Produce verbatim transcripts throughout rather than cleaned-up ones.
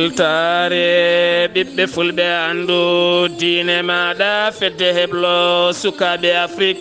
Weltaare ɓiɓɓe fulɓe, anndu diine maaɗa, fedde heblo sukaaɓe Afrik.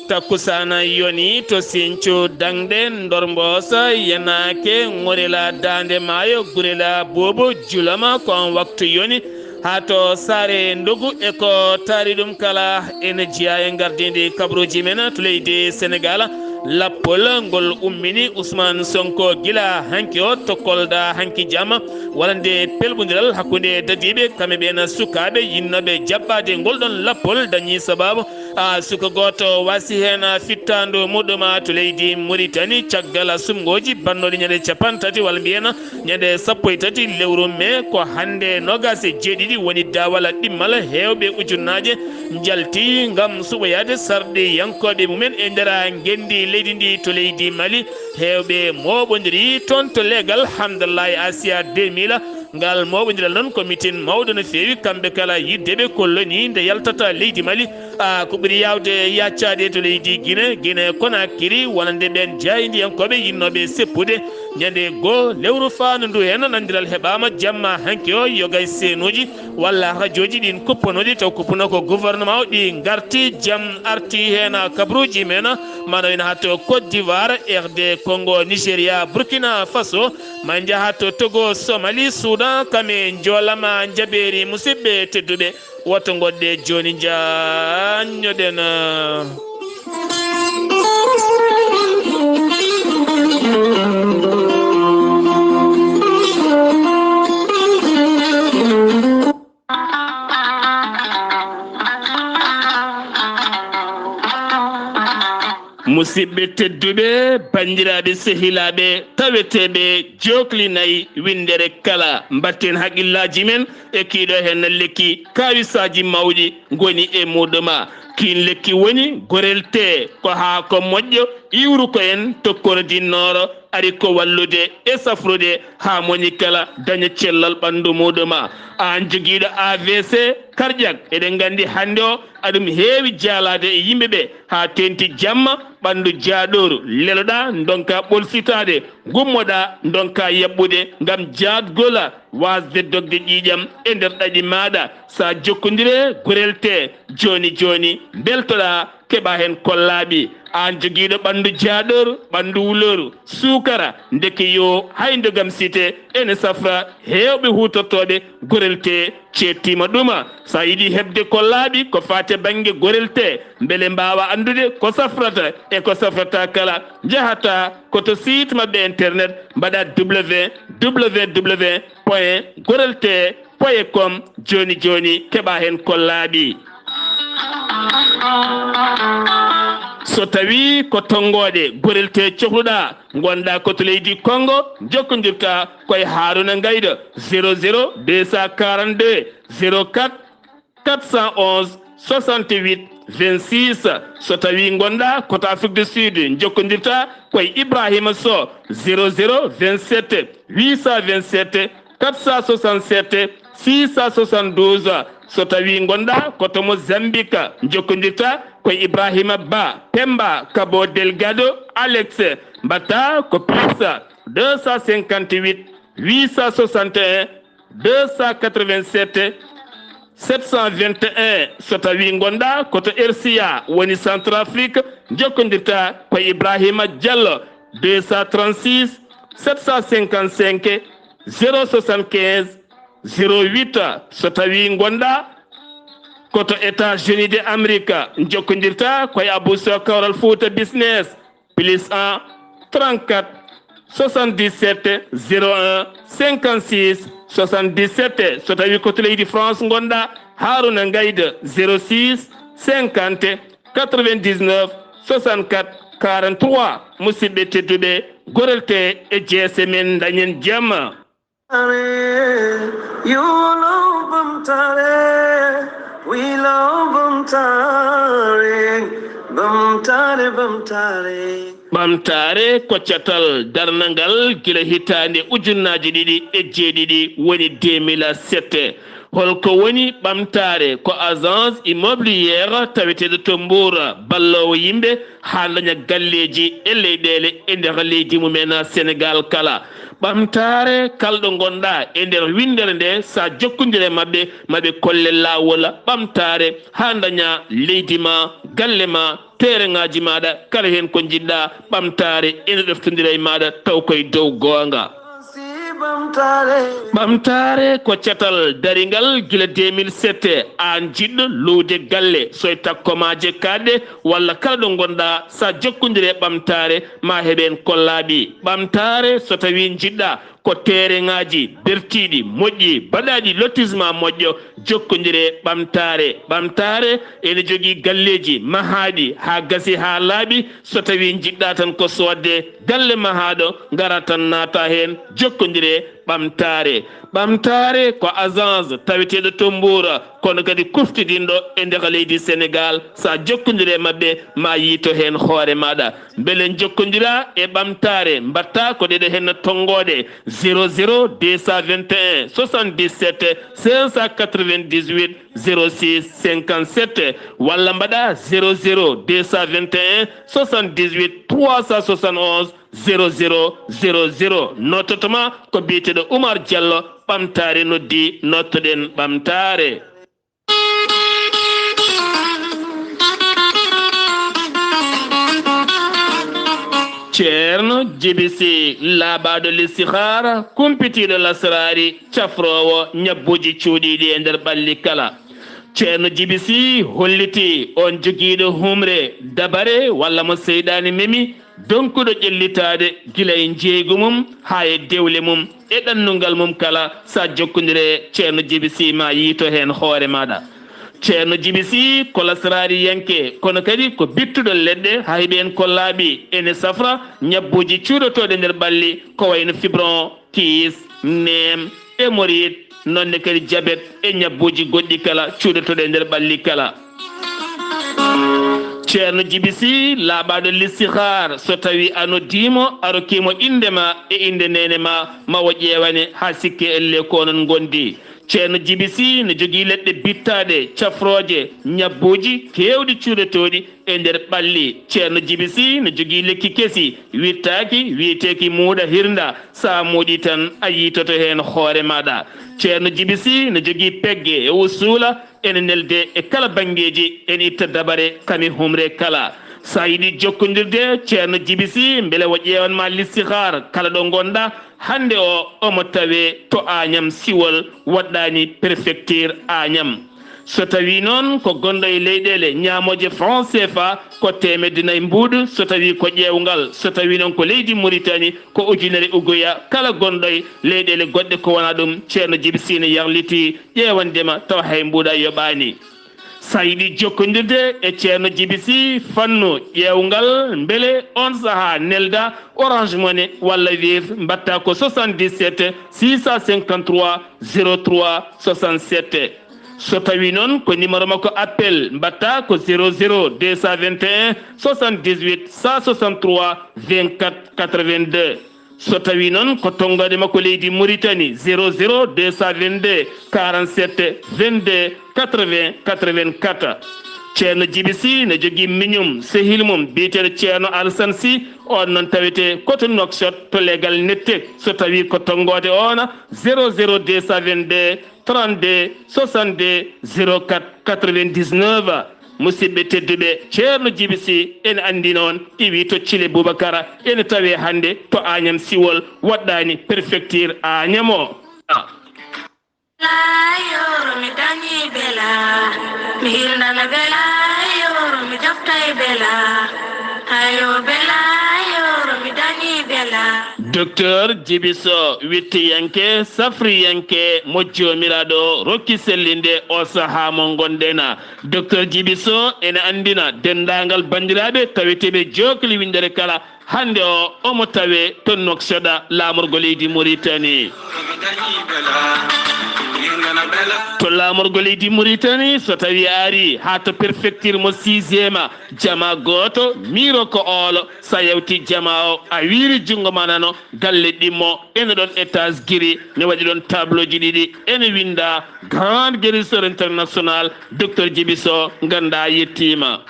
Takkusaana yoni to Sincu, Daŋde, Ndormboosa, Yenaake, Ŋorila, Daande Maayo, Gurila, Buubu, Julama, ko on waktu yoni. Haa to Saare Ndogu e ko taari ɗum kala, ene jeyaa e ngardiindi kabaruuji men to leydi Senegaal. Lappol ngol ummini Usmaan Sonko gila hanki o to Kolda hanki jamma, wonande pelɓondiral hakkunde dadiiɓe, kamɓe ɓeen sukaaɓe yinnooɓe jaɓɓaade ngol ɗoon lappol, dañi sabaabu, a, suka gooto wasi heen fittaandu muɗum to leydi Muritani, caggal sumngooji bannooɗi ñande capanɗe tati walla mbiyen ñande sappo e tati lewru mee, ko hannde noogaas e jeeɗiɗi, woni daawal ɗimmal. Heewɓe ujunnaaje njalti ngam suɓoyaade sarɗiyankooɓe mumen e nder ngenndi leydi ndi to leydi Mali. Heewɓe mooɓondiri toon to leegal Hamdallahi Asiya deux mille. Ngal mooɓondiral noon ko mitin mawɗo no feewi, kamɓe kala yiɗde ɓe kolloni nde yaltata leydi Mali. A, ko ɓuri yaawde yaccaade to leydi Gine, Gine Konakiri, wonande ɓeen jaayndiyankooɓe yinnooɓe seppude ñande goo lewru faandu ndu. Heen nanndiral heɓaama jamma hanki o, yoga e seenuuji walla rajooji ɗiin kuppanooɗi, taw kuppuno ko gouvernement o, ɗi ngarti, jam arti heen kabaruuji men, mano ina haa to Côte d'Ivoire, R D Congo, Nigeria, Burkina Faso, ma njaha to Togo, Somali, Soudan, kam e njoolama njabeeri. Musidɓe tedduɓe, woto ngoɗɗe jooni, njaanñoɗen. Musidɓe tedduɓe, banndiraaɓe sehilaaɓe, taweteeɓe jookli nayi winndere kala, mbatten haqqillaaji men e kiiɗo heen lekki kaawisaaji mawɗi ngoni e muɗuma. Kiin lekki woni gorel tee, ko haako moƴƴo, iwru ko en tokkordinnoro, ari ko wallude e safrude haa moni kala daña cellal ɓanndu muɗuma. Aan jogiiɗo A V C cardiaque, eɗen nganndi hannde o aɗum heewi jaalaade e yimɓe ɓe, haa teeŋti jamma ɓanndu jaaɗooru, leloɗaa, ndonka ɓolsitaade, ngummoɗaa, ndonka yaɓɓude ngam jaatgol, waasde dogde ƴiiƴam e nder ɗaɗi maaɗa. So a jokkondire gorel tee jooni jooni, mbeltoɗaa, keɓa heen kollaaɓi. Aan jogiiɗo ɓanndu jaaɗooru, ɓanndu wulooru, suukara, ndeke yo hay ndogam site ene safra heewɓe huutortooɓe gorel tee ceettiima ɗuma. So a yiɗi heɓde kollaaɓi ko faati e bannge gorel tee, mbele mbaawa anndude ko safrata e ko safrataa kala, njahata ko to site maɓɓe internet, mbaɗa W W W point gorel tee point com jooni jooni, keɓa heen kollaaɓi. So tawii ko tonngooɗe gorel tee cohluɗaa, ngonɗaa ko to leydi Konngo, njokkondirtaa ko e Haaruna Ngaydo, zéro zéro deux cent quarante-deux zéro quatre quatre cent onze soixante-huit vingt-six. So tawii ngonɗaa ko to Afrique du Sud, njokkondirtaa ko e Ibrahima Sow, zéro zéro vingt-sept huit cent vingt-sept quatre cent soixante-sept six cent soixante-douze. So tawii ngonɗaa ko to Mozambique, njokkondirtaa ko e Ibrahima Ba, Pemba, Cabo Delgado, Alex, mbaɗtaa ko plus deux cent cinquante-huit huit cent soixante et un deux cent quatre-vingt-sept sept cent vingt et un. So tawii ngonɗaa ko to R C A, woni Centrafrique, njokkondirtaa ko e Ibrahima Diallo, deux cent trente-six sept cent cinquante-cinq zéro soixante-quinze zéro huit. So tawii ngonɗaa ko to États-Unis de Amérique, njokkondirtaa ko e Abou Sow Kawral Fouta Business, plus un, trente-quatre soixante-dix-sept zéro un cinquante-six soixante-dix-sept. So tawii ko to leydi France ngonɗaa, Haaruna Ngaydo, zéro six cinquante quatre-vingt-dix-neuf soixante-quatre quarante-trois. Musidɓe tedduɓe, gorel tee e jeese men, dañen jam. You love Bamtare, we love Bamtare, Bamtare, Bamtare. Ɓamtaare ko catal darnangal gila hitaande ujunnaaji ɗiɗi e jeeɗiɗi, woni deux mille sept. Holko woni ɓamtaare? Ko agence immobilière taweteeɗo to Mbuur, balloowo yimɓe haa daña galleeji e leyɗeele e nder leydi mumen Senegaal kala. Ɓamtaare, kala ɗo ngonɗaa e nder winndere nde, so a jokkondire maɓɓe, maɓe kolle laawol ɓamtaare haa daña leydi ma, galle ma, teereŋaaji maaɗa, kala heen ko njiɗɗaa, ɓamtaare ene ɗoftondira e maaɗa taw koye dow goonga. Ɓamtaare ko catal daringal gila deux mille sept. Aan jiɗɗo luwde galle, so e takkomaaje kaaɗɗe walla kala ɗo ngonɗaa, so a jokkondire e ɓamtaare, ma heɓ heen kollaaɓi. Ɓamtaare, so tawii njiɗɗaa ko teereŋaaji bertiiɗi, moƴƴi, baɗaaɗi lotissement moƴƴo, jokkondire ɓamtaare. Ɓamtaare ene jogii galleeji mahaaɗi haa gasi haa laaɓi. So tawii njiɗɗaa tan ko soodde galle mahaaɗo, ngara tan naata heen, jokkondire ɓamtaare. Ɓamtaare ko agence taweteeɗo to Mbuur, kono kadi kuftidinɗo e nder leydi Senegaal. So a jokkondire maɓɓe, ma yiito heen hoore maaɗa. Mbele njokkondiraa e ɓamtaare, mbaɗtaa ko ɗeɗo heen tonngooɗe: zéro zéro deux cent vingt et un soixante-dix-sept cinq cent quatre-vingt-dix-huit zéro six cinquante-sept, walla mbaɗaa zéro zéro deux cent vingt et un soixante-dix-huit trois cent soixante-onze zéro zéro zéro zéro. Noototoma ko biyeteeɗo Oumar Diallo, ɓamtaare noddi, noottoɗen ɓamtaare. Ceerno Jibi Sih, laaɓaaɗo listihaara, kumpitiiɗo lasraari, cafroowo ñabbuuji cuuɗiiɗi e nder ɓalli kala. Ceerno Jibi Sih hollitii on jogiiɗo humre, dabare, walla mo seyɗaane memi, donkuɗo ƴellitaade gila e njeeygu mum haa e dewle mum e ɗannungal mum kala, so a jokkondire e Ceerno Jibi Sih, ma yiito heen hoore maaɗa. Ceerno Jibi Sih ko lasraariyanke, kono kadi ko bittuɗo leɗɗe, haa heɓi heen ko laaɓi. Ene safra ñabbuuji cuuɗotooɗi nder ɓalli, ko wayno fibron, kiis, neem, hémorroïde, noon ne kadi jabet e ñabbuuji goɗɗi kala cuuɗotooɗi e nder ɓalli kala. Ceerno Jibi Sih, laaɓaaɗo listihaar, so tawii a noddiimo, a rokkiimo innde ma e innde neene ma, ma o ƴeewane haa sikke ellee ko onon ngondi. Ceerno Jibi Sih ne jogii leɗɗe bittaaɗe, cafrooje, ñabbuuji keewɗi cuuɗotooɗi e nder ɓalli. Ceerno Jibi Sih ne jogii lekki kesi, wittaaki, wiyeteeki muuɗa hirnda. So a muuɗii tan, a yiitoto heen hoore maaɗa. Ceerno Jibi Sih ne jogii pegge e usuula, ene nelde e kala banngeeji, ene itta dabare kam e humre kala. So a yiɗii jokkondirde Ceerno Jibi Sih, mbele o ƴeewan ma listihaar kala ɗo ngonɗaa, hannde o, omo tawee to Aañam Siwol, waɗɗaani préfecture Aañam. So tawii noon ko gonɗo e leyɗeele ñaamooje franc C F A, ko teemedde nayi mbuuɗu, so tawii ko ƴeewngal, so tawii noon ko leydi Muritani, ko ujunere uguya. Kala gonɗo e leyɗeele goɗɗe ko wonaa ɗum, Ceerno Jibi Sih ne yarlitii ƴeewande ma tawa hay mbuuɗa yoɓaani. So a yiɗii jokkondirde e Ceerno Jibi Sih fannu ƴeewngal, mbele oon sahaa nelda Orange Money walla Wave, mbaɗtaa ko soixante-dix-sept six cent cinquante-trois zéro trois soixante-sept. So tawii noon ko numéro makko appel, mbaɗtaa ko zéro zéro deux cent vingt et un soixante-dix-huit cent soixante-trois vingt-quatre quatre-vingt-deux. So tawii noon ko tonngooɗe makko leydi Muritani, zéro zéro deux cent vingt-deux quarante-sept vingt-deux quatre-vingts quatre-vingt-quatre. Ceerno Jibi Sih ne jogii miñum, sehil mum biyeteeɗo Ceerno Alasan Sih, oon noon tawetee ko to Nouakchott to leegal Nettek. So tawii ko tonngoode oona, zéro zéro deux cent vingt-deux trente-deux soixante-deux zéro quatre quatre-vingt-dix-neuf. Musidɓe tedduɓe, Ceerno Jibi Sih ene anndina on, iwi to Cile Bubakara, ene tawee hannde to Aañam Siwol, waɗɗaani préfecture Aañam o. Bela, yoro mi dañi bela, mi hirndana bela, yoro mi joftay bela, hayo bela, yoro mi dañi bela. Docteur Jibi Soh, wittiyanke, safriyanke, mo Joomiraaɗo rokki sellinde o sahaa mo ngonɗen. Docteur Jibi Soh ene anndina denndaangal banndiraaɓe taweteeɓe jookli winndere kala, hannde o, omo tawee to Nouakchott, laamorgo leydi Muritani. To laamorgo leydi Muritani, so tawi a ari haa to prefecture mo sixième, jama gooto, miiro ko oolo, so a yawti jama o, a wiiri junngo ma nano, galle ɗimmo, ene ɗon étage giri, ne waɗi ɗon tableauji ɗiɗi, ene winnda Grand Guérisseur International, Docteur Djiby Sow, ngannda yettiima.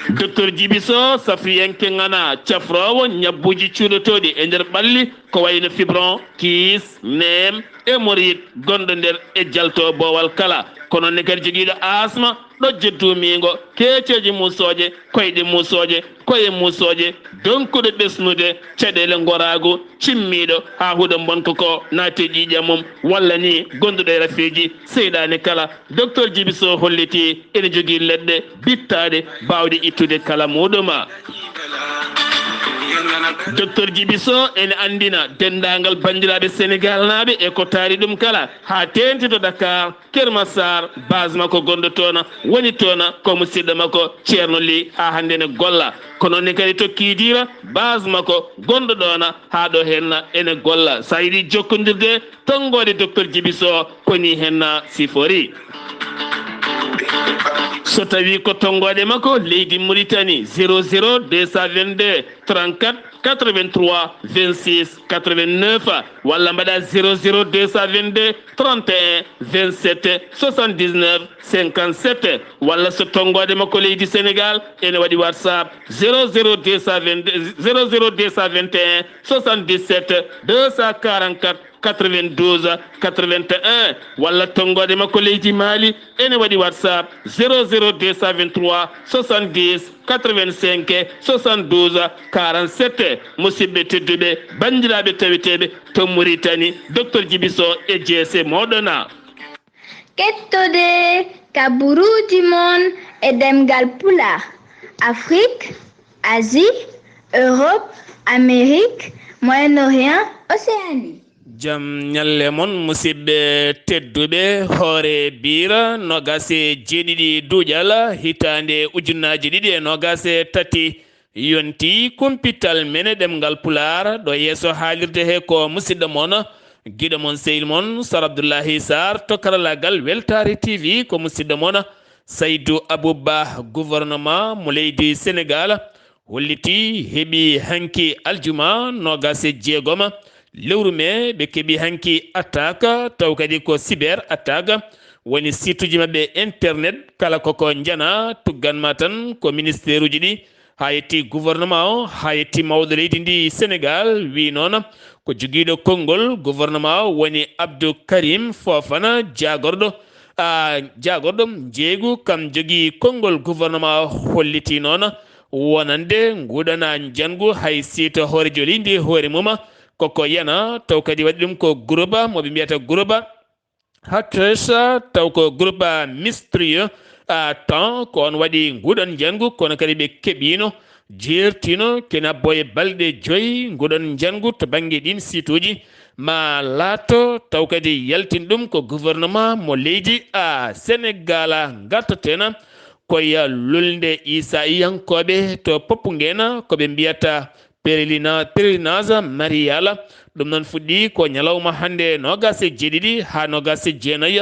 Docteur Djiby Sow, safriyanke ŋana, cafroowo ñabbuuji cuuɗotooɗi e nder ɓalli, ko wayno fibron, kiis, neem, hémorroïde, gonɗo nder e jalto boowal kala. Kono ne kadi jogiiɗo asma, ɗojjo duumiingo, keeceeje muusooje, koyɗe muusooje, koye muusooje, donkuɗo ɓesnude, caɗeele ngoraagu, cimmiiɗo, haa huɗo mbonko ko naati e ƴiiƴam mum, walla ni gonduɗo e rafeeji seyɗaane kala. Docteur Djiby Sow holliti ene jogii leɗɗe bittaaɗe baawɗe ittude kala muuɗum. Docteur Djiby Sow ene anndina denndaangal banndiraaɓe Senegaalnaaɓe e ko taari ɗum kala, haa teeŋti to Dakar, Kermassar, base makko gonɗo toon, woni toon ko musidɗo makko Ceerno Ly, haa hannde ne golla. Ko noon ne kadi to Kidira, base makko gonɗo ɗoon, haa ɗo heen ene golla. So a yiɗi jokkondirde tonngoode Docteur Djiby Sow, ko nii heen siforii. So tawii ko tonngoode makko leydi Muritani, zéro zéro deux cent vingt-deux trente-quatre quatre-vingt-trois vingt-six quatre-vingt-neuf, walla mbaɗa zéro zéro deux cent vingt-deux trente et un vingt-sept soixante-dix-neuf cinquante-sept, walla so tonngoode makko leydi Sénégal, ene waɗi WhatsApp zéro zéro deux cent vingt, zéro zéro deux cent vingt et un soixante-dix-sept deux cent quarante-quatre quatre-vingt-douze quatre-vingt-un, walla tonngoode makko leydi Mali, ene waɗi WhatsApp zéro zéro deux cent vingt-trois soixante-dix quatre-vingt-cinq soixante-douze quarante-sept. Musidɓe tedduɓe, banndiraaɓe taweteeɓe to Muritani, Docteur Djiby Sow e jeese mooɗon. Kettode kaburuuji mon e ɗemngal Pulaar, Afrique, Asie, Europe, Amérique, Moyen-Orient, Océanie. Jam ñalle mon, musidɓe tedduɓe. Hoore Biira, noogaas e jeeɗiɗi duuƴal, hitaande ujunnaaji ɗiɗi e noogaas e tati, yonti kumpital men e ɗemngal Pulaar. Ɗo yeeso haalirde he ko musidɗo mon, giɗo mon, sehil mon, Sar Abdullahi Sarr, to karallaagal Weltaare T V, ko musidɗo mon, Saydu Abuba. Gouvernement mo leydi Senegaal holliti, heɓi hanki aljuma noogaas e jeegom lewru mee, ɓe keɓi hanki attaque, taw kadi ko cyber attaque, woni site uji maɓɓe internet, kala koko njana, tuggan ma tan ko ministère uji ɗi, haa yetti gouvernement o, haa yetti mawɗo leydi ndi Senegaal, wi noon ko jogiiɗo konngol gouvernement o, woni Abdou Karim Fofana, jaagorɗo, a, jaagorɗo njeeygu, kam jogii konngol gouvernement o, holliti noon wonande nguɗana njanngu hay site hoorejo leydi hoore mum, koko yana, taw kadi waɗi ɗum ko groupe mo ɓe mbiyata groupe Hackers, taw ko groupe mystérieux, a, temps ko on waɗi nguɗon njanngu, kono kadi ɓe keɓino, jeertino, kena boye balɗe joyi nguɗon njanngu to bannge ɗin site uji, ma laato taw kadi yaltin ɗum ko gouvernement mo leydi, a, Senegaal. Ngartaten koye lulnde Isaiyankooɓe to Poppungena, ko ɓe mbiyata pèlerinage marial. Ɗum noon fuɗɗi ko ñalawma hannde noogaas e jeeɗiɗi haa noogaas e jeenayi.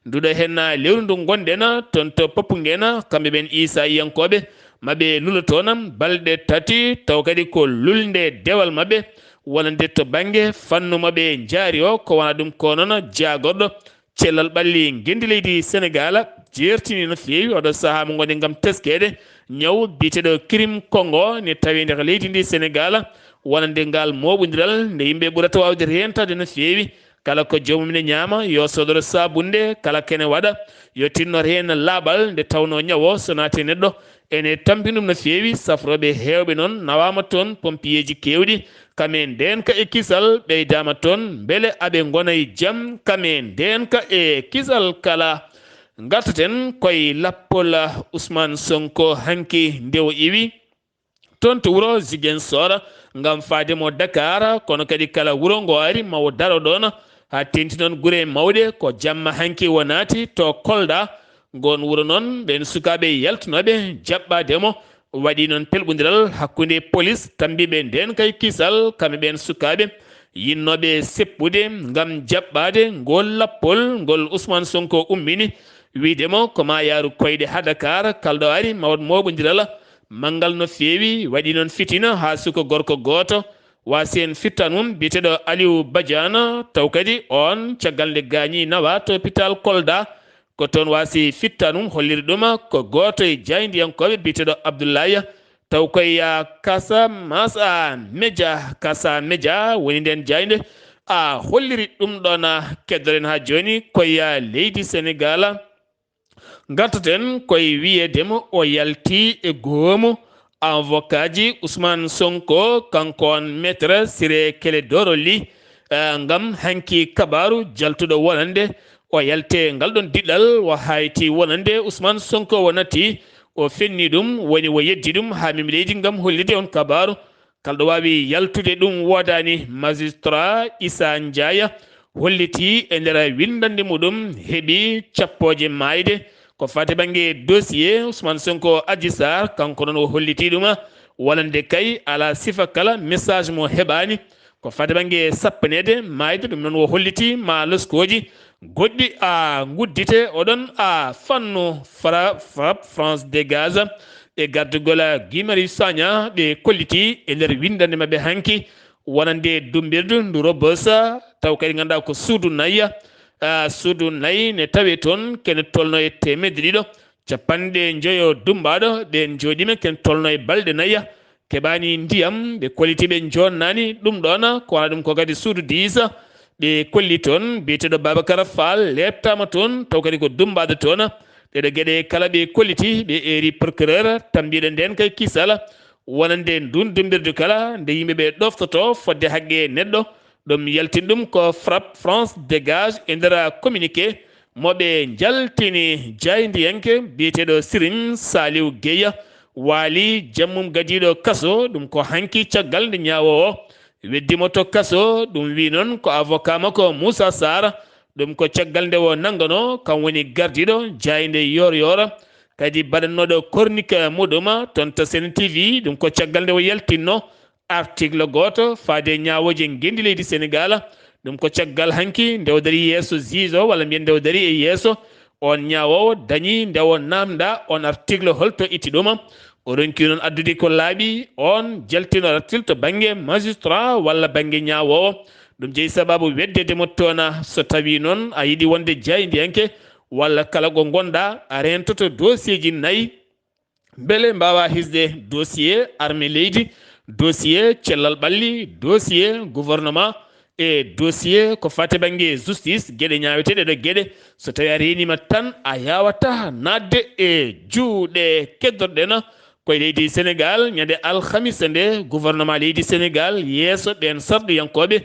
Nduɗo heen lewru ndu ngonɗen toon to Poppungena, kamɓe ɓeen Isaiyankooɓe, maɓe lulo toon balɗe tati, taw kadi ko lulnde dewal maɓɓe, wonande to bannge fannu maɓe njaari o, ko wona ɗum ko noon jaagorɗo cellal ɓalli ngenndi leydi Senegaal jeertini no feewi oɗo sahaa mo ngonɗen ngam teskeede ñaw biyeteeɗo Kirim Kongo, ne taweede ko leydi ndi Senegaal, wonande ngal mooɓondiral nde yimɓe ɓurata waawde reentaade no feewi. Kala ko joomum ne ñaama, yo sodoro saabunde, kala kene waɗa, yo tinno reena laaɓal, nde tawnoo ñaw o so naati e neɗɗo, ene tampini ɗum no feewi. Safrooɓe heewɓe noon nawaama toon, pompiyeeji keewɗi, kam e ndeenka e kisal ɓeydaama toon, mbele aɓe ngona e jam, kam e ndeenka e kisal kala. Ngartaten koye lappol Ousmane Sonko hanki nde o iwi toon to wuro Ziguinchor ngam faade mo Dakar, kono kadi kala wuro ngo ari ma o daro ɗoon, haa teeŋti noon gure mawɗe. Ko jamma hanki o naati to Kolda. Ngoon wuro noon, ɓeen sukaaɓe yaltunooɓe jaɓɓaade mo, waɗi noon pelɓondiral hakkunde polis tambiiɓe ndeenka e kisal, kamɓe ɓeen sukaaɓe, yinnooɓe seppude ngam jaɓɓaade ngol lappol ngol Ousmane Sonko ummini, wiide mo ko maa yaaru koyɗe haa Dakar, kalɗo ari ma waɗ mooɓondiral. Manngal no feewi, waɗi noon fitina haa suka gorko gooto waasi heen fittan mum, biyeteeɗo Aliou Badiane, taw kadi oon caggal nde gaañi nawa to hôpital Kolda. Ko toon waasi fittan mum, holliri ɗum ko gooto e jaayndiyankooɓe biyeteeɗo Abdoulaye, taw koye Casamance Média, Casa Média woni ndeen jaaynde. A holliri ɗum ɗoon, keddoren haa jooni koye leydi Senegaal. Ngartaten koye wiyeede mo o yalti e goomu avocat ji Ousmane Sonko, kanko on Maître Ciré Clédor Ly, eh, ngam hanki kabaaru jaltuɗo wonande o yalte ngal ɗon diɗɗal, o hayti wonande Ousmane Sonko o natti, o fenni ɗum, woni o yeddi ɗum haa memi leydi ngam hollirde on kabaaru. Kalɗo waawi yaltude ɗum woodaani. Magistrat Issa Ndiaye hollitii e nder winndannde muɗum heɓi cappooje maayde ko faati bannge dossier Ousmane Sonko Adji Sarr. Kanko noon o hollitii ɗum wonande kay alaa sifa kala message mo heɓaani ko faati bannge sappaneede maayde. Ɗum noon o hollitii ma loskooji goɗɗi a nguddite oɗon a fannu Fra- Frappe France Dégage e gardugol Guy Marius Sagna. Ɓe kollitii e nder winndannde maɓɓe hanki wonande dummbirdu ndu Rebeuss, taw kadi ngannduɗaa ko suudu nayi, ah, suudu nayi ne tawee toon kene tolno e teemedde ɗiɗo capanɗe njoyo dummbaaɗo, ɗeen jooɗiima kene tolno e balɗe nayi, keɓaani ndiyam, ɓe kolliti ɓe joonnaani. Ɗum ɗoon ko wona ɗum ko kadi suudu diis, ɓe kolli toon biyeteeɗo Babacar Fall leeptaama toon, taw kadi ko dummbaaɗo toon. Ɗeɗo geɗe kala ɓe kolliti, ɓe eeri procureur, tambiiɗo ndeen kay kisal wonande ndun dummbirdu kala nde yimɓe ɓe ɗoftotoo fodde haqqe neɗɗo. Ɗum yaltini ɗum ko Frappe France Dégage e nder communiqué mo ɓe njaltini jaayndiyanke biyeteeɗo Serigne Saliou Gueye waali jammum gadiiɗo kaso. Ɗum ko hanki caggal nde ñaawoowo weddi mo to kaso. Ɗum wi noon ko avocat makko Moussa Sarr. Ɗum ko caggal nde o nannganoo, kam woni gardiiɗo jaaynde Yoor Yoor, kadi baɗannooɗo kornik muɗum toon to Sen T V. Ɗum ko caggal nde o yaltinno article gooto faade ñaawooje ngenndi leydi Senegaal. Ɗum ko caggal hanki nde o darii yeeso juge o, walla mbiyen nde o darii e yeeso on ñaawoowo, dañi nde o naamndaa on article holto itti ɗum. O ronki noon addude ko laaɓi, on jaltino article to bannge magistrat walla bannge ñaawoowo. Ɗum jeyi sababu weddeede mo toon. So tawii noon a yiɗi wonde jaayndiyanke walla kala ko ngonɗaa, a reentoto dossier ji nayi, mbele mbaawaa hisde dossier armée leydi, dossier cellal ɓalli, dossier gouvernement, e dossier ko faati bannge justice, geɗe ñaaweteeɗe ɗo geɗe. So tawii a reeniima tan, a yaawataa naatde e juuɗe keddorɗen. Koye leydi Senegaal, ñande alhamisa nde, gouvernement leydi Senegaal yeeso ɓeen sarɗiyankooɓe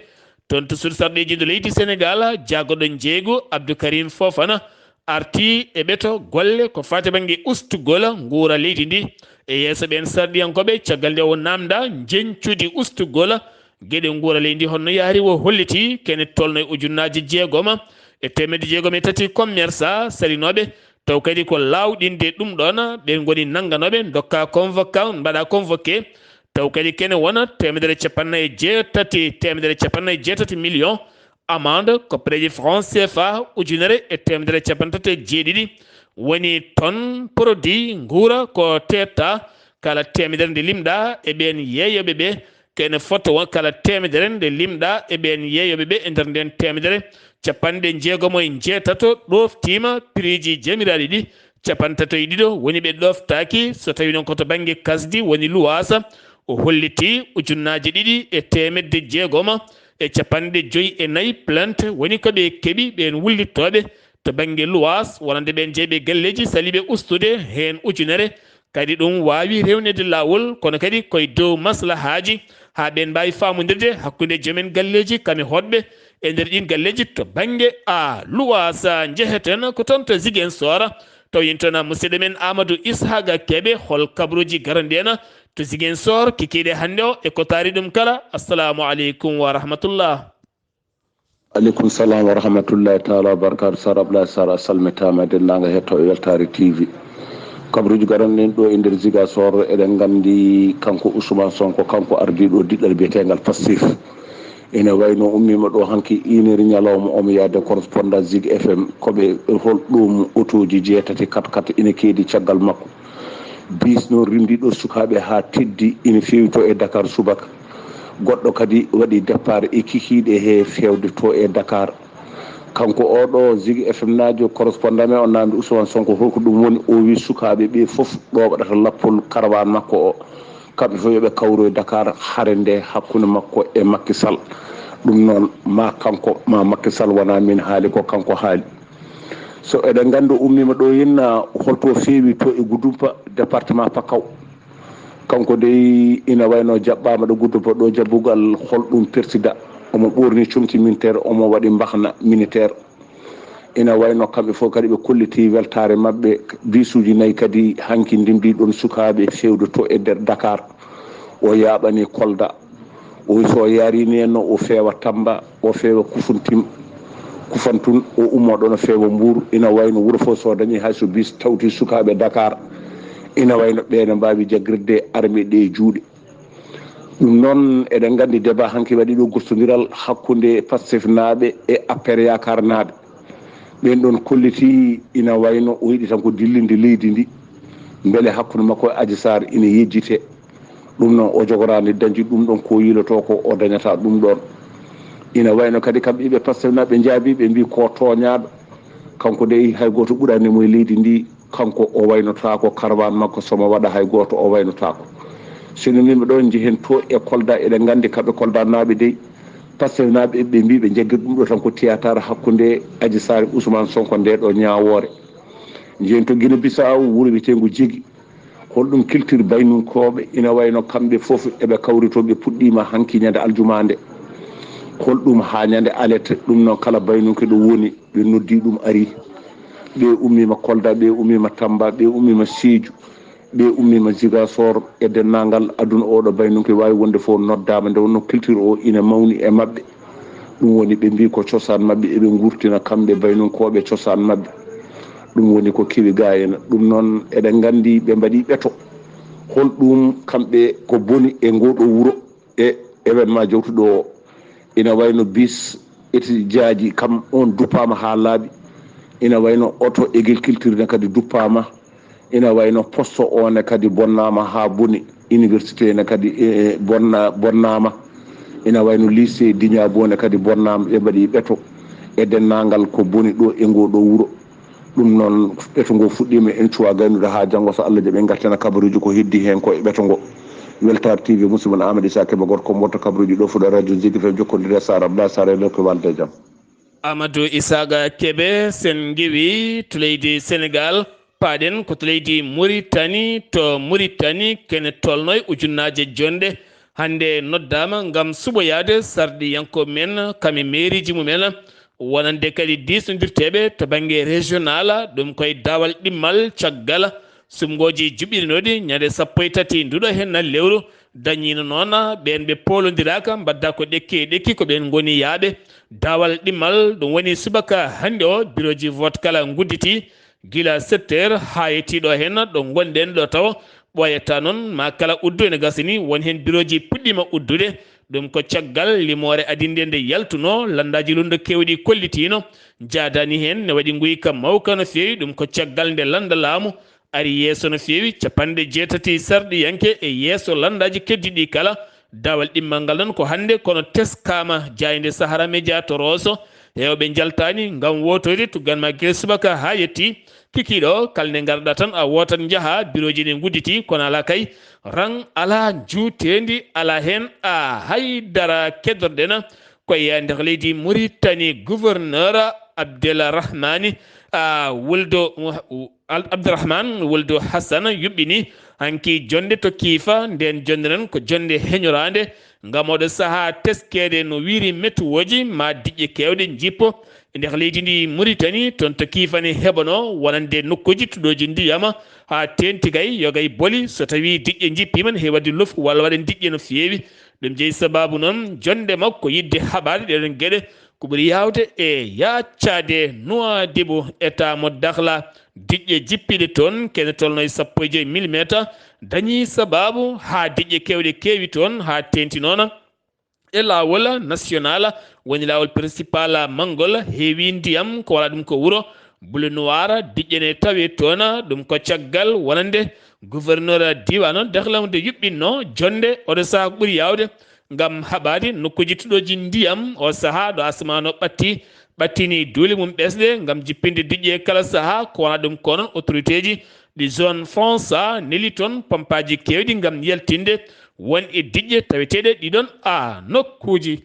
toon to suudu sarɗiiji ndu leydi Senegaal, jaagoɗo njeeygu Abdou Karim Fofana arti e ɓeto golle ko faati bannge ustugol nguura leydi ndi. E yeeso ɓeen sarɗiyankooɓe, caggal nde o naamnda njeñcudi ustugol geɗe nguura leydi ndi, honno yahri, o holliti kene tolno e ujunnaaji jeegoma e teemedde jeegom e tati commerçant salinooɓe, taw kadi ko laawɗinde ɗum ɗoon, ɓe ngoni nannganooɓe, ndokka convoqué, mbaɗa convoqué, taw kadi kene wona teemedere cappannayi e jeetati, teemedere cappannayi e jeetati million, amende ko pereji franc C F A ujunere e teemedere cappantato e jeeɗiɗi. Woni toon produit nguura ko teetta kala teemedere nde limɗa e ɓeen yeeyooɓe ɓe, kene fota won kala teemedere nde limɗa e ɓeen yeeyooɓe ɓe. E nder ndeen teemedere, capanɗe jeegom e jeetato ɗooftiima, piriji jamiraaɗi ɗi, capantato e ɗiɗo woni ɓe ɗooftaaki. So tawii noon ko to bannge kasdi woni luwaasa, o holliti ujunnaaji ɗiɗi e teemedde jeegoma e capanɗe joyi e nayi plainte woni ko ɓe keɓi ɓeen wullittooɓe to bannge luwaas, wonande ɓeen jeyɓe galleeji saliiɓe ustude heen ujunere. Kadi ɗum waawi rewneede laawol, kono kadi koye dow maslahaaji, haa ɓeen mbaawi faamondirde hakkunde joomen galleeji kam e hoɗɓe e nder ɗiin galleeji to bannge a luwaas. Njeheten ko toon to Ziguinchor, taw yen toon musidɗo men Amadou Ishaqa Kebe, hol kabaruuji garanɗi en to Ziguinchor kikiiɗe hannde o e ko taari ɗum kala. Assalamu aleykum wa rahmatullah. Aleykum salam wa rahmatullahi taala wa barakatu. Sar Ablaye Sar, a salmitaama e denndaangal hettooɓe Weltaare T V. Kabaruuji garanɗen ɗo e nder Ziguinchor, eɗen nganndi kanko Ousmane Sonko, kanko ardiiɗo diɗɗal biyeteegal Pastef. Ina wayno ummiima ɗo hanki iniri ñalawma, omo yahde correspondant Zig F M, ko ɓe holɗum otooji jeetati kat kat ina keedi caggal makko. Bis noon rimdi ɗo sukaaɓe haa teddi ina feewi to e Dakar subaka. Goɗɗo kadi waɗi départ e kikiiɗe he feewde to e Dakar. Kanko oɗo Zig F M naajo correspondant men o namdi Ousmane Sonko holko ɗum woni, o wi sukaaɓe ɓe fof ɗo waɗata lappol karawaan makko o. Kamɓe fof yo ɓe kawroy Dakar hare nde hakkunde makko e Macky Sall. Ɗum noon ma kanko ma Macky Sall wona min haali ko kanko haali. So eɗen nganndi ummiima ɗo henna holto feewi to e Goudomp département Pakaw. Kanko dey ina wayno jaɓɓaama ɗo Goudomp ɗo jaɓɓugal holɗum persida. Omo ɓorni comci militaire, omo waɗi mbahna militaire. Ina wayno kamɓe fof kadi ɓe kolliti weltaare maɓɓe. Bisuuji nayi kadi hanki ndimdi ɗon sukaaɓe fewde to e nder Dakar. O yaaɓani Kolda. O wi so o yaarini en no o feewa Tamba, o feewa Kufuntim, Kufantun, o ummo ɗon o feewa Mbuur. Ina wayno wuro fof so dañi hay so bis tawti sukaaɓe Dakar, ina wayno ɓe ne mbaawi jaggirde arme ɗe e juuɗe. Ɗum noon, eɗen nganndi débat hanki waɗi ɗo gostondiral hakkunde Pastef naaɓe e A P R Yaakaar naaɓe. Ɓeen ɗoon kolliti ina wayno o yiɗi tan ko dillinde leydi ndi, mbele hakkunde makko e Adji Sarr ina yejjite. Ɗum noon, o jogoraani dañde ɗum ɗoon ko yiilotoo ko, o dañataa ɗum ɗoon. Ina wayno kadi kamɓe ɓe Pastef naaɓe njaabii, ɓe mbii ko tooñaaɗo. Kanko dey hay gooto ɓuraani mo e leydi ndi. Kanko o waynotaako, karawaan makko so mo waɗa hay gooto o waynotaako. So no mbimi ɗo njehen to e Kolda, eɗen nganndi kamɓe Kolda naaɓe dey, Pastef naaɓe ɓe mbii ɓe njaggir ɗum ɗo tan ko théâtre hakkunde Adji Sarr e Ousmane Sonko nde ɗo ñaawoore. Njehen to Guinée Bissau, wuro wiyeteengo Jegi. Holɗum culture baynunkooɓe ina wayno kamɓe fof eɓe kawri to, ɓe puɗɗiima hanki ñande aljuma nde. Holɗum haa ñande alet, ɗum noon kala baynunke ɗo woni, ɓe noddi ɗum ari. Ɓe ummiima Kolda, ɓe ummiima Tamba, ɓe ummiima Sédhiou, ɓe ummiima Ziguinchor e denndaangal aduna o ɗo baynunke waawi wonde fof noddaama. Nde wonno culture o ina mawni e maɓɓe. Ɗum woni ɓe mbii ko cosaan maɓɓe, eɓe nguurtina kamɓe baynunkooɓe cosaan maɓɓe. Ɗum woni ko kewi ga en. Ɗum noon eɗen nganndi ɓe mbaɗi ɓeto. Holɗum kamɓe ko boni e ngoo ɗo wuro e événement jawtuɗo o? Ina wayno bis étudiant ji kam on duppaama haa laaɓi. Ina wayno auto agriculture ne kadi duppaama. Ina wayno poste o ne kadi bonnaama haa boni. Université ne kadi, e, bonna-, bonnaama. Ina wayno lycée Dieynaba ne kadi bonnaama. Ɓe mbaɗi ɓeto e denndaangal ko boni ɗo e ngoo ɗo wuro. Ɗum noon, ɓeto ngo fuɗɗiima, en cuwaa gaynude haa janngo, so Allah jaɓi, en ngartana kabaruuji ko heddi heen ko e ɓeto ngo. Weltaare T V, musidɗo mon Amadou Issa Kébé, gorko mo wonto kabaruuji ɗo fuɗa radio Zik F M, jokkondire Sara Abdoulaye Sara e Lokke Walde Jam. Amadou Isaaga Kébé, sen ngewi to leydi Sénégal, paaɗen ko to leydi Mauritanie, to Mauritanie kene tolno e ujunnaaje jonɗe. Hannde noddaama ngam suɓoyaade sarɗiyankooɓe men, kam e meeriiji mumen, wonande kadi diisnondirteeɓe to bannge régional, ɗum koye daawal ɗimmal caggal suɓngooji juɓɓiɗinooɗi ñande sappo e tati nduɗo heen lewru. Dañiino noon ɓeen ɓe poolondiraaka, mbaɗda ko ɗekki e ɗekki, ko ɓeen ngoni yaaɓe. Daawal ɗimmal, ɗum woni subaka hannde o, birooji vote kala ngudditi, gila sept heures haa yettii ɗo heen ɗo ngonɗen ɗo taw. Ɓooyata noon, ma kala uddu ene gasa ni, won heen birooji puɗɗiima uddude. Ɗum ko caggal limoore adinde nde yaltunoo, lanndaaji lunndo keewɗi kollitiino, njaadaani heen ne waɗi nguyka mawka no feewi. Ɗum ko caggal nde lannda laamu ari yeeso no feewi, capanɗe jeetati sarɗiyanke e yeeso lanndaaji keddiɗi kala. Daawal ɗimmal ngal noon ko hannde, kono teskaama jaaynde Sahara Média to Rosso. Heewɓe njaltaani ngam wootoyde tuggan ma gila subaka haa yetti. Kikiiɗo, kala nde ngarɗa tan a wootat njaha, birooji ne ngudditi, kono alaa kay, rang alaa, njuuteendi alaa heen, a hay dara keddorɗen. Ko e nder leydi Mauritanie, gouverneur Abdelrahmani, a, wuldo, Al-, Abderrahmane Wuldu Hassana yuɓɓini hanki jonnde to Kiifa. Ndeen jonnde noon ko jonnde heñoraande ngam oɗo sahaa teskeede no wiiri metuwooji ma diƴƴe keewɗe njippo e nder leydi ndi Muritani. Toon to Kiifa ne heɓanoo wonande nokkuuji tuɗooji ndiyam haa teeŋti kay yogay boli so tawii diƴƴe njippiima ne heewi waɗde lofu walla waɗa diƴƴe no feewi. Ɗum jeyi sabaabu noon jonnde makko yiɗde haɓaade ɗeeɗoon geɗe. Ko ɓuri yaawde e yaaccaade Nuwaadibu, état mo Dakhla, diƴƴe jippiiɗe toon, kene tolno e sappo e joy millimetre, dañii sabaabu haa diƴƴe keewɗe keewi toon, haa teeŋti noon e laawol national, woni laawol principal mangol, heewi ndiyam, ko wala ɗum ko wuro Bleu Noir, diƴƴene tawi toon, ɗum ko caggal wonande gouverneur diiwaan o Dakhla mo nde yuɓɓinno jonde oɗo sahaa ko ɓuri yaawde ngam haɓaade nokkuuji tuɗooji ndiyam o sahaa ɗo asamaano ɓatti, ɓattini duule mum ɓesɗe ngam jippinde diƴƴe kala sahaa, ko wona ɗum ko noon autorité ji ɗi zone France neli toon pompaaji keewɗi ngam yaltinde won e diƴƴe taweteeɗe ɗiɗon a nokkuuji.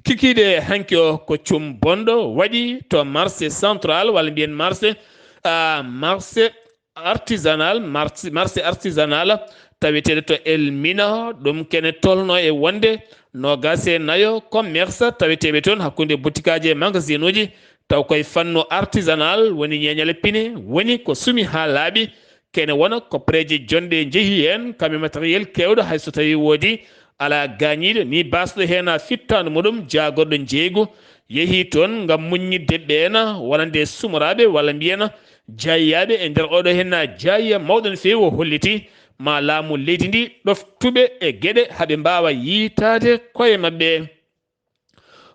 Kikiiɗe hanki o ko cum bonɗo waɗi to marché central, walla mbiyen marché, ah, marché artisanal, marché, marché artisanal taweteeɗo to Elmina, ɗum kene tolno e wonde noogas e nayo commerce taweteeɓe toon hakkunde butikaaji e magasinuuji, taw koye fannu artisanal woni ñeeñal e pine, woni ko sumi haa laaɓi, kene wona ko preeje jonɗe njehi heen, kam e matériel keewɗo, hay so tawii woodi alaa gaañiiɗo, ni baasɗo heen fittaandu muɗum jaagorɗo njeeygu, yehi toon ngam muññitde ɓeen wonande sumoraaɓe walla mbiyen jaayiyaaɓe e nder oɗo heen jaayiya mawɗo no feewi, o holliti ma laamu leydi ndi ɗoftuɓe e geɗe haa ɓe mbaawa yiytaade koye maɓɓe.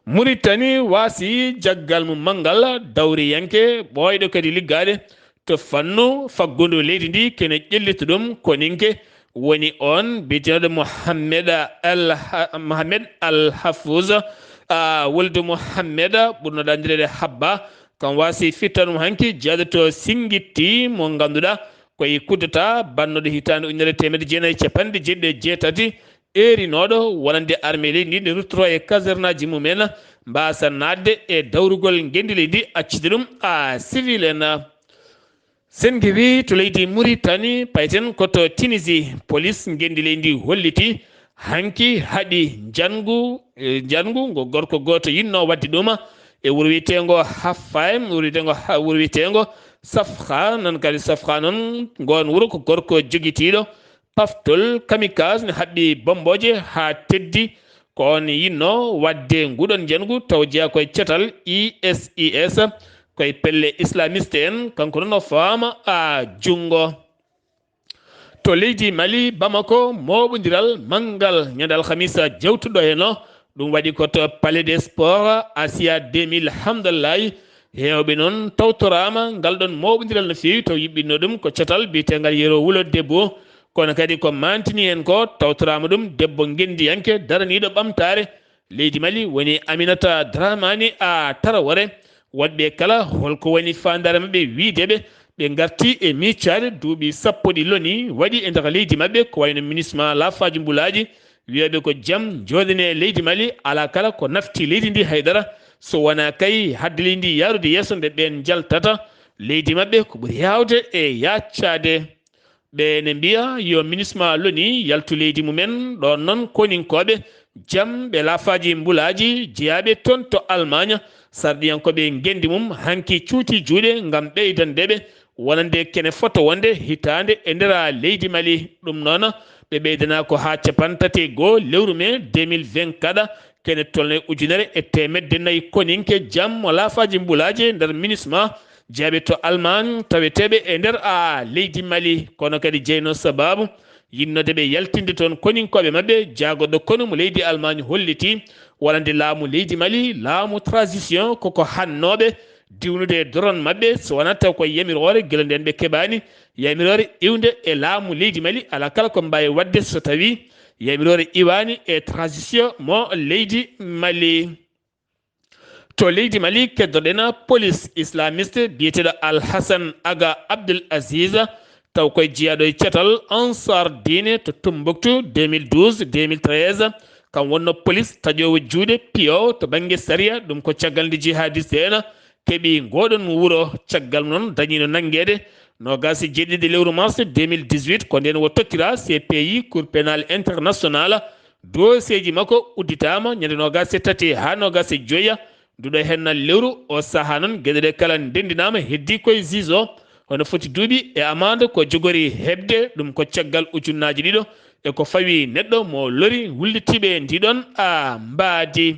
Muritani waasi jaggal mum manngal dawriyanke ɓooyɗo kadi liggaade to fannu faggundu leydi ndi, kene ƴellita ɗum koninke woni oon biyeteeɗo Mohammed Al, Mohammed Al Hafuz, ah, wulde Mohammed ɓurnoɗo anndireede Habba, kam waasi fittanum hanki jeyaaɗo to Singitti mo ngannduɗaa ko e coup d'État bannoɗo hitaande ujunere e teemedde jeenayi e capanɗe jeeɗiɗi e jeetati, erinooɗo wonande armée leydi ndi, nde ruttoto e kasernaaji mumen, mbaasa naatde e dawrugol ngenndi leydi ndi, accitde ɗum a civil en. Sen ngewi to leydi Muritani, payten ko to Tunisie, police ngenndi leydi ndi holliti hanki haɗi njanngu, eh, njanngu ngo gorko gooto yiɗno waɗde ɗum e wuro wiyeteengo Haffayim, wuro wiyeteengo Ha-, wuro wiyeteengo Safha, noon kadi Safha noon, ngoon wuro ko gorko jogitiiɗo paftol kamikaze ne haɓɓi bommbooje haa teddi. Ko oon yiɗno waɗde nguɗon njanngu taw jeyaa koye catal I S I S, koye pelle islamiste en, kanko noon o faama a junngo. To leydi Mali, Bamako, mooɓondiral manngal ñande alhamisa jawtuɗo heen o, ɗum waɗi ko to Palais des Sports, Asia deux mille Hamdallahi. Heewɓe noon tawtoraama ngal ɗoon mooɓondiral no feewi, taw yuɓɓinno ɗum ko catal biyetengal Yero Wulo Debbo. Kono kadi ko maantini heen ko tawtoraama ɗum debbo ngenndiyanke daraniiɗo ɓamtaare leydi Mali woni Aminata Dramani a Tarawore. Woɗɓe kala holko woni faandaare maɓɓe wiyde ɓe, ɓe ngarti e miicaade duuɓi sappo ɗi loni waɗi e nder leydi maɓɓe, ko wayno MINUSMA, laafaaji mbulaaji, wiyooɓe ko jam jooɗane e leydi Mali, alaa kala ko nafti leydi ndi haydara, so wonaa kay hadde leydi ndi yaarude yeeso nde ɓeen njaltata leydi maɓɓe ko ɓuri heewde e yaaccaade. Ɓe ne mbiya yo MINUSMA loni yaltu leydi mumen, ɗoon noon koninkooɓe jam ɓe laafaaji mbulaaji jeyaaɓe toon to Almaañ, sarɗiyankooɓe ngenndi mum hanki cuuti juuɗe ngam ɓeydande ɓe wonande kene fota wonde hitaande e nder leydi Mali. Ɗum noon, ɓe ɓeydanaa ko haa cappanɗe tati e goo lewru mee deux mille vingt-quatre, kene tolno e ujunere e teemedde nayi koninke jam mo laafaaji mbulaaji e nder MINUSMA, jeyaaɓe to Almaañ taweteeɓe e nder a leydi Mali. Kono kadi jeyno sabaabu yiɗnode ɓe yaltinde toon koninkooɓe maɓɓe, jaagorɗo konu mo leydi Almaañ holliti wonande laamu leydi Mali, laamu transition, koko hannooɓe diwnude doron maɓɓe, so wonaa taw ko yamiroore gila ndeen ɓe keɓaani yamiroore iwnde e laamu leydi Mali, alaa kala ko mbaawi waɗde so tawii yamiroore iwaani e transition mo leydi Mali. To leydi Mali, keddoɗen police islamiste biyeteeɗo Alhassan Aga Abdul Aziz, taw koye jeyaaɗo e catal Ansar Diine to Tumbuktu deux mille douze deux mille treize. Kam wonno police taƴoowo juuɗe piyo to bannge sariya, ɗum ko caggal nde jihadiste en keɓi ngoɗon wuro. Caggal noon dañiino nanngeede noogaas e jeeɗiɗi lewru mars deux mille dix-huit, ko ndeen o tokkiraa C P I, Cour pénale internationale. Doseeji makko udditaama ñande noogaas e tati haa noogaas e joya nduɗo hennal lewru. O sahaa noon geɗe ɗe kala ndenndinaama, heddii koye juge o, hono foti duuɓi e amande ko jogori heɓde. Ɗum ko caggal ujunnaaji ɗiɗo e ko fawi neɗɗo mo lori wullitiiɓe ndiɗon a mbaadi.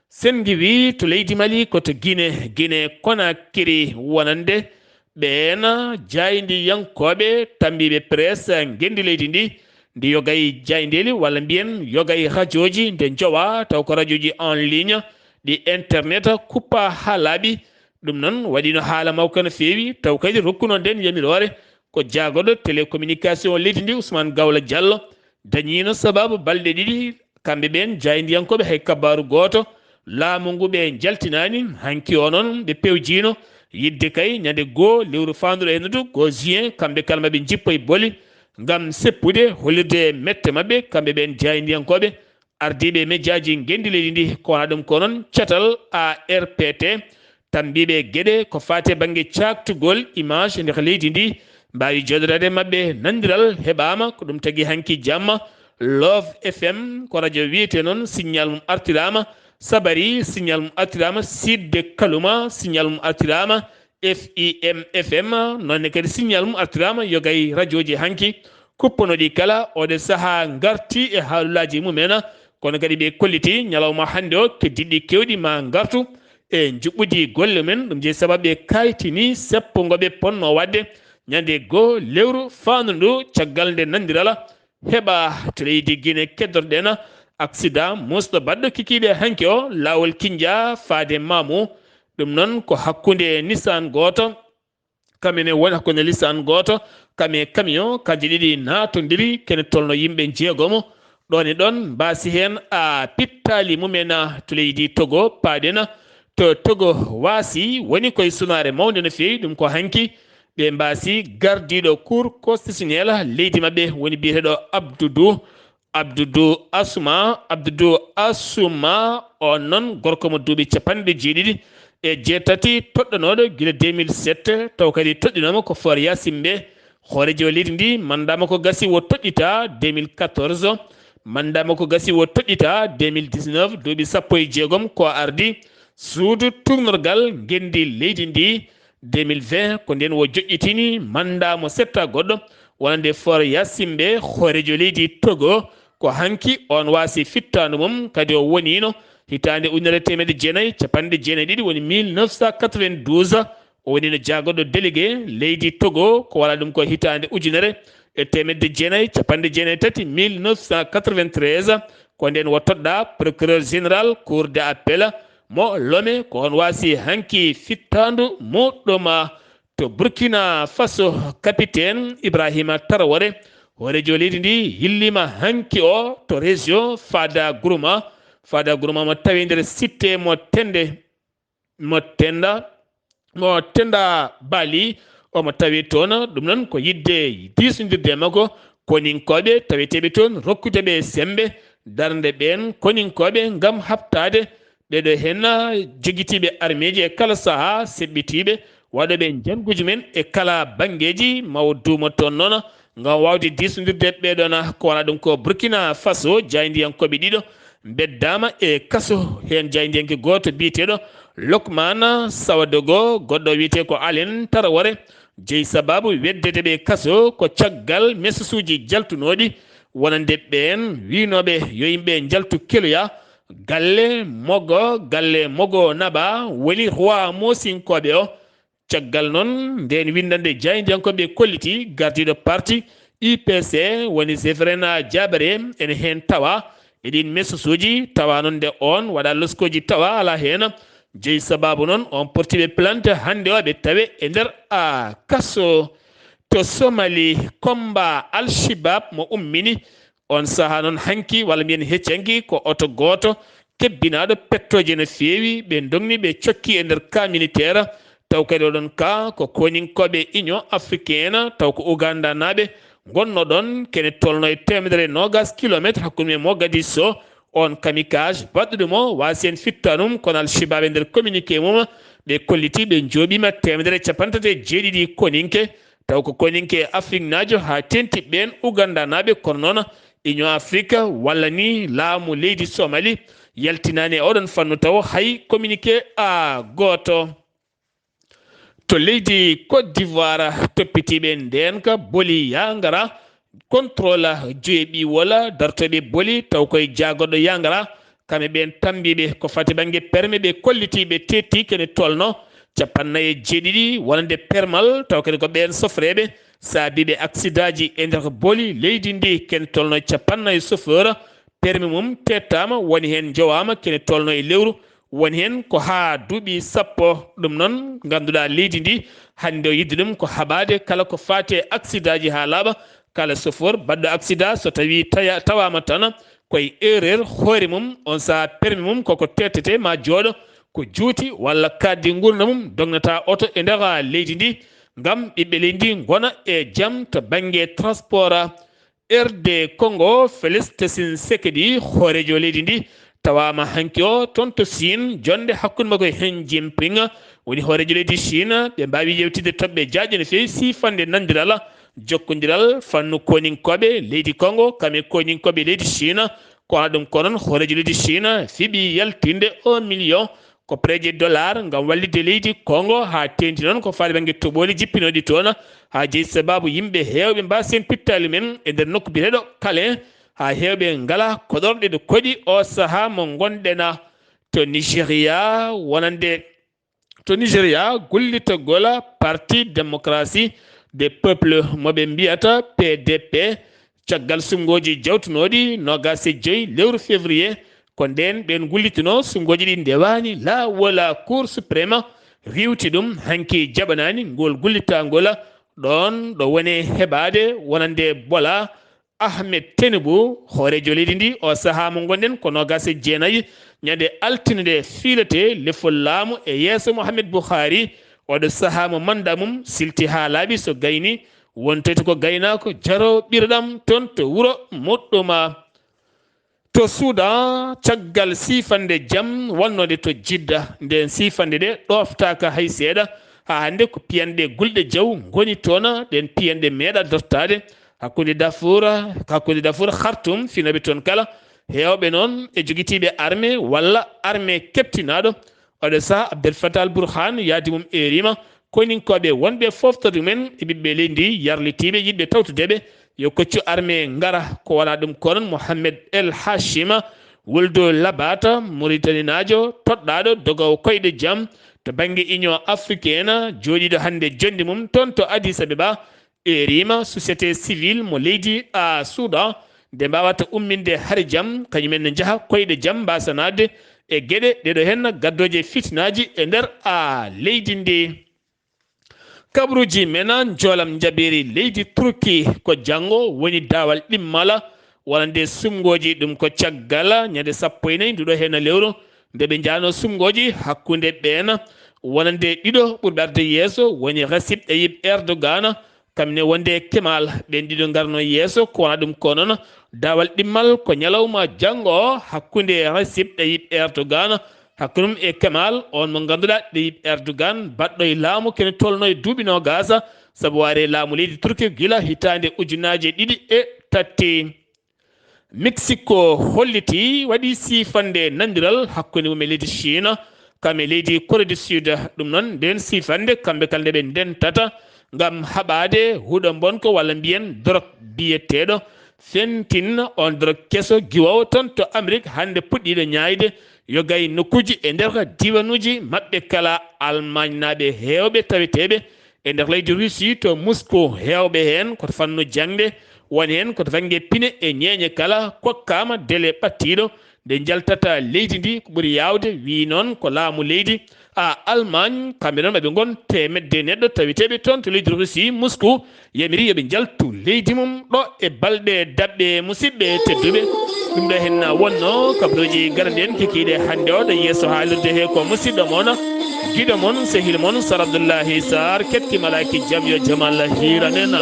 Sen ngiwi to leydi Mali, ko to Guinée, Guinée Conakry, wonande ɓeen jaayndiyankooɓe, tammbiiɓe presse, ngenndi leydi ndi, nde yoga e jaayndeeli walla mbiyen yoga e rajooji nde njowa taw ko rajooji en ligne ɗi internet kuppa haa laaɓi. Ɗum noon waɗiino haala mawka no feewi taw kadi rokkuno nden yamiroore ko jaagorɗo télécommunication leydi ndi Ousmane Gawla Diallo dañiino sababu balɗe ɗiɗi kamɓe ɓeen jaayndiyankooɓe hay kabaaru gooto laamu ngu ɓe njaltinaani. Hanki o noon ɓe pewjiino yidde kay ñande goo lewru faanduɗo e ndu goo juin kamɓe kala ma ɓe njippo e boli ngam seppude hollirde mette maɓɓe kamɓe ɓeen jaayndiyankooɓe ardiiɓe mejjaaji ngenndi leydi ndi ko wona ɗum ko noon catal A R P T tambiiɓe geɗe ko faati e bannge caaktugol image nder leydi ndi mbaawi jooɗodaade maɓɓe nanndiral heɓaama ko ɗum tagi hanki jamma Love F M ko radio wiyete noon signal mum artiraama sabari signal mum artiraama sidde kaluma signal mum artiraama F I M F M noonne kadi signal mum artiraama yogay rajooji hanki kupponoɗi kala oɗe saha ngarti e haalulaji mumen kono kadi ɓe kolliti ñalawma hannde o keddiɗi kewɗi ma ngartu e njuɓɓudi golle men ɗum jeyi sababu ɓe kaytini seppo ngo ɓe ponno waɗde ñande goo lewru faandu ndu caggal nde nandirala heɓa to leydi Guinée keddorɗen accident musɗo baɗɗo kikiiɗe hanki o laawol kinja faade mamu ɗum noon ko hakkunde nisan gooto kamene woni hakkunde lisan gooto kame camion kanji ɗiɗi naatondiri kene tolno yimɓe jeegomo ɗon e ɗon mbaasi heen a pittaali mumen to leydi Togo paaɗen to Togo waasi woni koye sunaare mawnde no feewi ɗum ko hanki ɓe mbaasi gardiiɗo cour constitutionnel leydi maɓɓe woni biyeteeɗo Abdoudou Abdoudou Assouma Abdoudou Assouma on noon gorko mo duuɓi capanɗe jeeɗiɗi e jeetati toɗɗanooɗo gila deux mille sept taw kadi toɗɗinooma ko Fort Yacine ɓe hooreejo leydi ndi mandat makko gasi wo toɗɗita deux mille quatorze mandat makko gasi wo toɗɗita deux mille dix-neuf duuɓi sappo e jeegom ko ardi suudu tuugnorgal ngenndi leydi ndi deux mille vingt ko nden wo joƴƴitini mandat mo setta goɗɗo wonande Fort Yacine ɓe hooreejo leydi Togo ko hanki on waasi fittaandu mum kadi o woniino hitaande ujunere e teemedde jeenayi capanɗe jeenayi ɗiɗi woni mille neuf cent quatre-vingt-douze o woniino jaagorɗo délégué leydi Togo ko wala ɗum ko hitaande ujunere e teemedde jeenayi capanɗe jeenayi tati mille neuf cent quatre-vingt-treize ko nden wo toɗɗa procureur général cour de appel mo Lomé ko on waasi hanki fittaandu muɗɗum to Burkina Faso capitaine Ibrahima Traoré hooreejo leydi ndi yillima hanki o to région Fada Grouma Fada Grouma mo tawi nder cité mo tende mo tenda mo tenda bali omo tawi toon ɗum noon ko yidde diisondirde e makko koninkooɓe taweteeɓe toon rokkude ɓe semmbe darnde ɓeen koninkooɓe ngam haɓtaade ɓeɗo heen jogitiiɓe armeeji e kala sahaa seɓɓitiiɓe waɗooɓe njannguuji men e kala banngeeji mawo duumo toon noon ngam waawde diisondirde ɓeɗoon ko wona ɗum ko Burkina Faso jaayndiyankooɓe ɗiɗo mbeddaama e kaso heen jaayndiyanke gooto biyeteeɗo Lokmana Sawadogo goɗɗo wiyetee ko Alen Tarawore jeyi sababu weddede ɓe kaso ko caggal mesusuuji jaltunooɗi wonande ɓeen wiynooɓe yo yimɓe njaltu keloya galle mogo galle mogo naɓa woni roi mosinkooɓe o caggal noon ndeen winndande jaayndiyankooɓe kolliti gardiiɗo parti U P C woni Séverin Diabaré ene heen tawa e ɗiin mesusuuji tawa noon nde oon waɗa loskooji tawa alaa heen jeyi sababu noon on portiiɓe plainte hannde o ɓe tawe e nder a kaso to Somali komba Al-Shibab mo ummini on sahaa noon hanki walla mbiyen hecci hanki ko oto gooto kebbinaaɗo pettooje no feewi ɓe ndogni ɓe cokki e nder ka militaire taw kadi oɗon ka ko koninkooɓe Union Africaine taw ko Uganda naaɓe ngonnoɗon kene tolno e teemedere e noogas kilometre hakkunde men Mogadiscio on kamikaze baɗɗuɗo mo waasi en fittanum kono Al-Shibab e nder communiqué mum ɓe kolliti ɓe njooɓima teemedere e capanɗe tati e jeeɗiɗi koninke taw ko koninke Afriknaajo haa teŋti ɓeen Ugandanaaɓe kono noon Union Afrique walla ni laamu leydi Somali yaltinaani e oɗon fannu taw hay communiqué a gooto. To leydi Côte d'Ivoire toppitiiɓe ndeenka boli yaangara contrôle joye ɓiwola dartoɓe boli taw koye jaagoɗo yaangara kamɓe ɓeen tambiiɓe ko fati bannge perme ɓe kolliti ɓe tetti kene tolno capannay e jeeɗiɗi wonande permal taw kadi ko ɓeen sofreeɓe saabiiɓe aksidaaji e nder boli leydi ndi kene tolno e capannayi chauffeur, permis mum tettaama, woni heen njowaama kene tolno e lewru, woni heen ko haa duuɓi sappo. Ɗum noon, ngannduɗaa leydi ndi hannde o yidde ɗum ko haɓaade kala ko faati e aksidaaji haa laaɓa. Kala chauffeur baɗɗo aksida so tawii taya-, tawaama tan ko e erreur hoore mum, on sahaa permis mum koko tettete, ma jooɗo ko juuti walla kaɗdi nguurndam mum, dognata oto e nder leydi ndi ngam ɓiɓɓe leydi ndi ngona e jam to bannge transport. R D Congo, Félix Tshisekedi, hooreejo leydi ndi, tawaama hanki o toon to Siin, jonnde hakkunde makko e Xi Jinping, woni hooreejo leydi Siin. Ɓe mbaawi yewtidde toɓɓe jaajɗe no feewi, siifande nanndiral, jokkondiral fannu kooninkooɓe leydi Congo, kam e kooninkooɓe leydi Siin. Ko wona ɗum ko noon, hooreejo leydi Siin fiɓi yaltinde un million ko pereeje dollar ngam wallitde leydi Congo, haa teeŋti noon ko faati bannge toɓooli jippinooɗi toon, haa jeyi sabaabu yimɓe heewɓe mbaasi heen pittaali mum en e nder nokku biyeteeɗo Kale, haa heewɓe ngalaa koɗorɗe ɗo koɗi oo sahaa mo ngonɗen. To Nigeria, wonande, to Nigeria, gullitagol Parti Démocratie des Peuples mo ɓe mbiyata P D P, caggal suɓngooji jawtunooɗi noogaas e joy lewru février, ko ndeen ɓeen gullitunoo suɓngooji ɗi ndewaani, laawol Cour suprême riiwti ɗum, hanki jaɓanaani ngol gullitangol ɗoon ɗo woni heɓaade wonande Bola Ahmed Tinubu, hooreejo leydi ndi. Oo sahaa mo ngonɗen ko noogaas e jeenayi, ñande altine nde fiilete lefol laamu e yeeso Mohamed Buhari, oɗo sahaa mo mannda mum silti haa laaɓi, so gayni wontoyta ko gaynaako jarooɓirɗam toon to wuro Muɗɗuma. To Suudan, caggal siifande jam wonnode to Jidda, ndeen siifande nde ɗooftaaka hay seeɗa. Haa hannde ko piyanɗe gulɗe jaw ngoni toon, ɗeen piyanɗe meeɗa dottaade hakkunde Darfour, hakkunde Darfour Khartoum, finooɓe toon kala, heewɓe noon e jogitiiɓe arme walla arme keptinaaɗo. Oɗo sahaa Abdel Fattah al Burhan yaadi mum e rima koninkooɓe wonɓe foftorde mumen e ɓiɓɓe leydi ndi yarlitiiɓe yiɗɓe tawtude ɓe yo koccu arme ngara. Ko wona ɗum ko noon Mohamed El Hashima Wuldu Labata, Muritaninaajo toɗɗaaɗo dogoowo koyɗe jam to bannge Union Africaine, jooɗiiɗo hannde jonde mum toon to Addis Abeba, e rima société civile mo leydi a Suudan, nde mbaawata umminde hari jam, kañumen ne njaha koyɗe jam, mbaasa naatde e geɗe ɗeɗo heen gaddooje fitinaaji e nder a leydi ndi. Kabaruuji men, njoolam njaɓeeri leydi Turki, ko janngo woni daawal ɗimmala wonande suɓngooji. Ɗum ko caggal ñande sappo e nayi nduɗo heen lewru nde ɓe njahnoo suɓngooji hakkunde ɓeen wonande ɗiɗo ɓurɓe arde yeeso, woni Recep Tayyip Erdogan, kam ne wonde Kemal. Ɓeen ɗiɗo ngarnoo yeeso, ko wona ɗum ko noon daawal ɗimmal ko ñalawma janngo o hakkunde Recep Tayyip Erdogan, hakkunde mum e Kemal, oon mo ngannduɗaa Tayyip Erdogan baɗɗo e laamu kene tolno e duuɓi noogaas, sabu waare laamu leydi Turki gila hitaande ujunaaji ɗiɗi e tati. Mexico hollitii, waɗi siifannde nanndiral hakkunde mum e leydi Chine, kam e leydi Corée du Sud. Ɗum noon, ndeen siifannde, kamɓe kala nde ɓe ndentata ngam haɓaade huɗo mbonko walla mbiyen dorog biyeteeɗo fentanyl, oon dorog keso giwoowo toon to Amérique, hannde puɗɗiiɗo ñaayde yoga e nokkuuji e nder diiwanuuji maɓɓe kala. Almaañnaaɓe heewɓe taweteeɓe e nder leydi Russie to Moscou, heewɓe heen ko to fannu jaŋde, woni heen ko to bannge pine e ñeeñe kala, kokkaama délai ɓattiiɗo nde njaltata leydi ndi ko ɓuri yaawde. Wii noon ko laamu leydi a Almaañ, kamɓe noon maɓe ngon teemedde neɗɗo taweteeɓe toon to leydi Russie, Moscou, yamiri yo ɓe njaltu leydi mum ɗo e balɗe daɓɓe. Musidɓe tedduɓe, ɗum ɗo heen wonnoo kabaruuji garɗi en kikiiɗe hannde o ɗo yeeso haalirde he ko musidɗo moon giɗo mon, sehil mon, Sar Abdullahi Sar, ketti malaaki jam yo jam Allah hiiran en.